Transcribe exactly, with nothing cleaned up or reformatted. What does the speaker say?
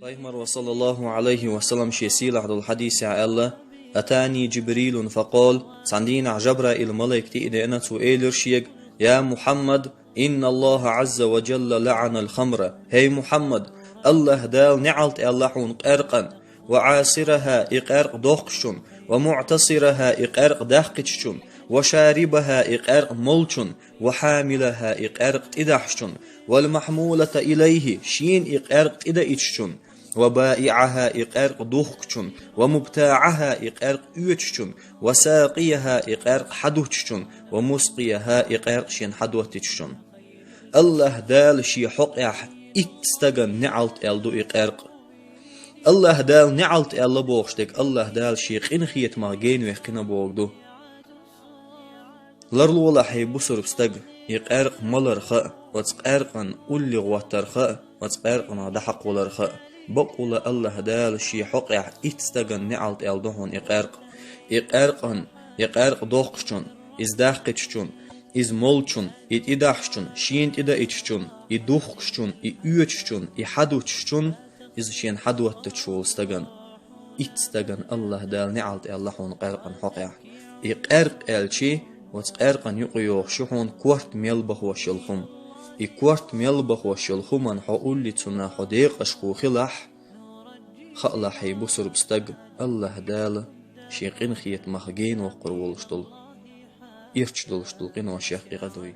Пайхамара, саллаллаху алейхи ва саллам, шен сийлахь долу хьадисехь аьлла: «Атани Джибрилун факъол», цхьана дийнахь Жабраил малайк тӀе а деана, цо элира шега: «Я Мухаммад, инна Аллаха азза ва джалла лаъана аль-хамра». «ХӀей Мухаммад, Аллаха Дала неӀалт аьлла хьуна къаьркъан, ва Ӏасираха, и къаьркъа дохкучун, ва муӀтасираха, и къаьркъа даккхиччун, ва шарибаха, и къаьркъа молчун, ва хьамилаха, и къаьркъа тӀедахьчун, вал махьмулата илайхи, шена и къаьркъа тӀедаийтчун, ва баиӀаха, и къаьркъа духкучун, ва мубтаӀаха, и къаьркъа оьцучун, ва сакъияха, и къаьркъа хьадуттучун, ва мускъияха, и къаьркъа шена хьадоттиччун». Аллаха Дала шен хьокъехь итт стагана неӀалт аьлла ду и къаьркъа. Аллаха Дала неӀалт аьлла бохуш дерг Аллаха Дала шен къинхетамах генвехкина бохург ду. Ларлолахь, хӀей бусурба стаг, и къаьркъа маларх а, оцу къаьркъан улле гӀоттарх а, оцу къаьркъанах дӀахьакхоларх а. Бакъволу Аллаха Дала шен хьокъехь итт стагана неӀалт аьлла ду хьуна и къаьркъа. И къаьркъан, и къаьркъа дохкучун, иза даккхиччун, иза молчун, и тӀедахьчун, шена тӀедаийтчун, и духкучун, и оьцучун, и хьадуттучун, иза шена хьадоттучу волу стагана. Итт стагана Аллаха Дала неӀалт аьлла хьуна къаьркъан хьокъехь. И къаьркъа аьлчи, оцу къаьркъан юкъа йогӀуш ю хьуна корта мел бахош йолу хӀума. И корта мел бахош йолу хӀуманна хьо улле цунах хьо декъашхо хилахь, хаалахь, хӀей бусурба стаг, Аллаха Дала шен къинхетамах генвоккхур волуш долу, ирча долуш долу къиношех и къа дуй.